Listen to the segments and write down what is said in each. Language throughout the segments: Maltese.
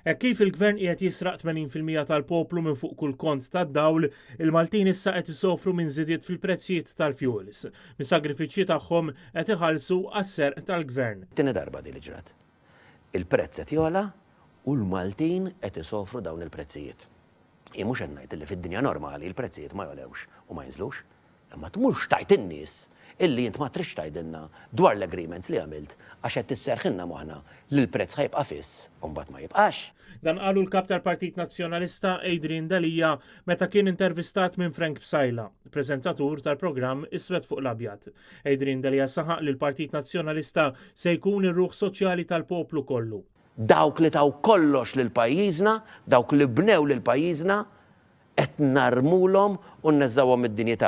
Hekk kif il-Gvern qiegħed jisraq 80% tal-poplu minn fuq kull kont tad-dawl, il-Maltin issa qed isofru minn żidiet fil-prezzijiet tal-fuels. Mis-sagrifiċċji tagħhom qed iħallsu għas-serq tal-Gvern. Tieni darba din li ġrat. Il-prezz qed jogħla u l-Maltin qed isofru dawn il-prezzijiet. Jien mhux qed ngħid li fid-dinja normali l-prezzijiet ma jogħlewx u ma jinżlux. Imma tmurx tgħid in-nies illi int ma tridx tgħidilna dwar l-agreements li għamilt għax qed tisserrħilna moħħna li l-prezz ħa jibqa' fiss u mbagħad ma jibqax. Dan qalu l-Kap tal-Partit Nazzjonalista Adrian Delia meta kien intervistat minn Frank Psaila, preżentatur tal-programm Iswed fuq l-Abjad. Adrian Delia saħaq li l-Partit Nazzjonalista se jkun ir-ruħ soċjali tal-poplu kollu. Dawk li taw kollox lil pajjiżna, dawk li bnew lil pajjiżna, Qed narmulhom u nneżżgħuhom mid-dinjità.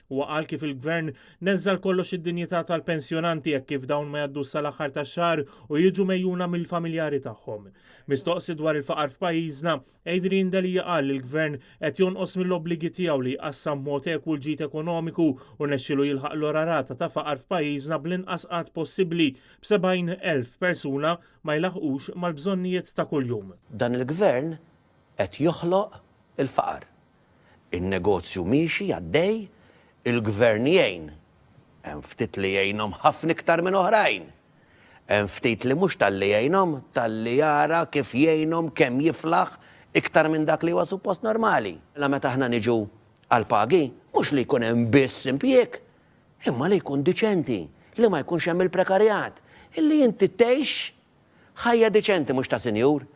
Huwa qal kif il-Gvern neżża' l-kollox id-dinjità tal-pensjonanti hekk kif dawn ma jgħaddux sal-aħħar tax-xahar u jiġu megħjuna mill-familjari tagħhom. Mistoqsi dwar il-faqar f'pajjiżna, Adrian Delia qal li l-Gvern qed jonqos mill-obbligi tiegħu li jqassam b'mod ekwu l-ġid ekonomiku u rnexxielu jilħaq l-ogħla rata ta' faqar f'pajjiżna bl-inqas qgħad possibbli b'70,000 persuna ma jlaħħqux mal-bżonnijiet ta' kuljum. Dan il-Gvern qed joħloq il-faqar. In-negozju miexi għaddej, il-Gvern jgħin. Hemm ftit li jgħinhom ħafna iktar minn oħrajn. Hemm ftit li mhux talli jgħinhom, talli jara kif jgħinhom kemm jiflaħ iktar minn dak li huwa suppost normali. Mela meta aħna niġu għall-pagi, mhux li jkun hemm biss impjieg, imma li jkun diċenti, li ma jkunx hemm il-prekarjat, illi inti tgħix ħajja diċenti mhux ta' sinjur,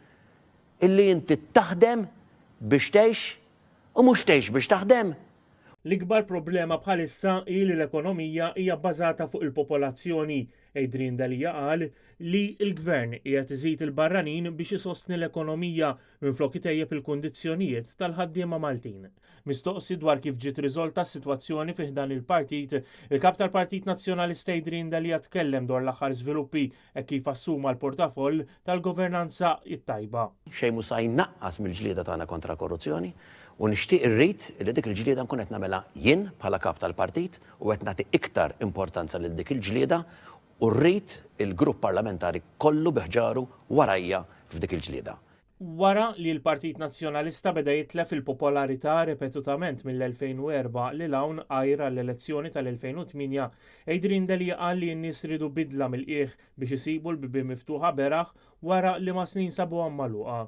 Illi inti taħdem biex tgħix u mhux tgħix biex taħdem. L-ikbar problema bħalissa hi li l-ekonomija hija bbażata fuq il-popolazzjoni. Adrian Delia qal li l-Gvern qiegħed iżid il-barranin biex isostni l-ekonomija minflok itejjeb il-kundizzjonijiet tal-ħaddiema Maltin. Mistoqsi dwar kif ġiet riżolta s-sitwazzjoni fi ħdan il-partit, il-Kap tal-Partit Nazzjonalista Adrian Delia tkellem dwar l-aħħar żviluppi hekk kif assuma l-portafoll tal-governanza t-tajba. Xejn mhu sa jnaqqas mill-ġlieda tagħna kontra l-korruzzjoni u nixtieq irrid li dik il-ġlieda nkun qed nagħmilha jien bħala Kap tal-Partit u qed nagħti iktar importanza lil dik il-ġlieda u rrid il-grupp parlamentari kollu bi ħġaru warajja f'dik il-ġlieda. Wara li l-Partit Nazzjonalista beda jitlef il-popolarità ripetutament mill-2004 lil hawn għajr għall-elezzjoni tal-2008, Adrian Delia qal li n-nies riedu bidla mill-qiegħ biex isibu l-bibien miftuħa beraħ wara liema snin sabuha magħluqa.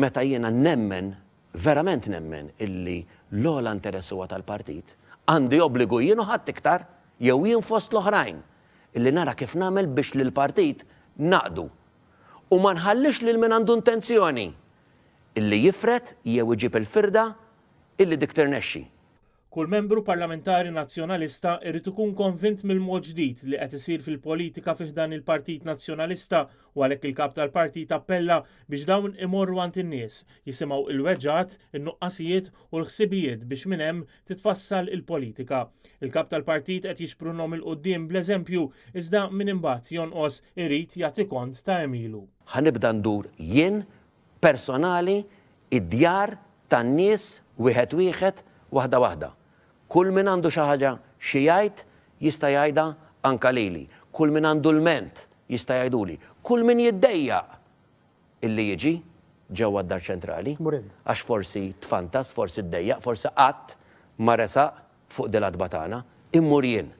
Meta jiena nemmen, verament nemmen illi l-ogħla interess huwa tal-partit, għandi obbligu jien u ħadd iktar, jew jien fost l-oħrajn, illi nara kif nagħmel biex lill-partit ngħaqqdu U ma nħallix lil min għandu intenzjoni illi jifred jew iġib il-firda illi dik tirnexxi. Kull membru parlamentari Nazzjonalista irid ikun konvint mill-mod ġdid li qed isir fil-politika fi ħdan il-Partit Nazzjonalista u għalhekk il-Kap tal-Partit appella biex dawn imorru għand in-nies, jisimgħu il-weġgħat, in-nuqqasijiet u l-ħsibijiet biex minn hemm titfassal il-politika. Il-Kap tal-Partit qed jixprunhom 'il quddiem bl-eżempju, iżda min imbagħad jonqos irid jagħti kont ta' għemilu. Ħa nibda ndur jien personali id-djar tan-nies wieħed wieħed, waħda waħda. Kull min għandu xi ħaġa xi jgħid jista' jgħidha anka lili. Kull min għandu lment jista' jgħiduli. Kull min jiddejjaq illi jiġi ġewwa d-Dar Ċentrali, għax forsi tfantas, forsi ddejjaq, forsi qatt ma resaq fuq dil-għatba tagħna, immur jien.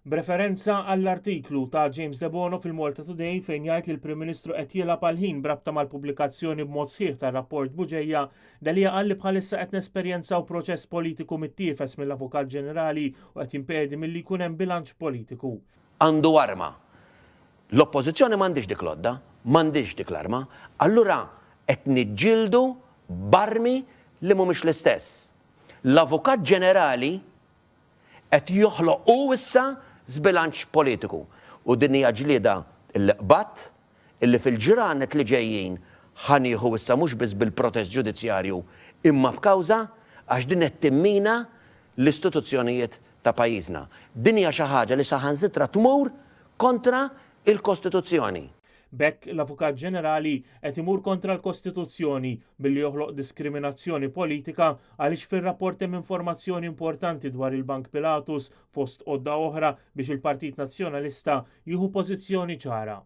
B'referenza għall-artiklu ta' James Debono fil-Malta Today fejn jgħid li l-Prim Ministru qed jilgħab għall-ħin b'rabta mal-pubblikazzjoni b'mod sħiħ tar-rapport Bugeja, Delia qal li bħalissa qed nesperjenzaw proċess politiku mittiefes mill-Avukat Ġenerali u qed jimpedi milli jkun hemm bilanċ politiku. Għandu arma. L-Oppożizzjoni m'għandhiex dik l-għodda, m'għandhiex dik l-arma. Allura qed niġġieldu b'armi li mhumiex l-istess. L-Avukat Ġenerali qed joħloq hu issa żbilanċ politiku. U din hija ġlieda li qbadt, illi fil-ġranet li ġejjin ħa nieħu issa mhux biss bil-protest ġudizzjarju imma b'kawża għax din qed timmina l-istituzzjonijiet ta' pajjiżna. Din hija xi ħaġa li saħansitra tmur kontra l-Kostituzzjoni. B'hekk l-Avukat Ġenerali qed imur kontra l-Kostituzzjoni billi joħloq diskriminazzjoni politika għaliex fir-rapport hemm informazzjoni importanti dwar il-Bank Pilatus fost għodda oħra biex il-Partit Nazzjonalista jieħu pożizzjoni ċara.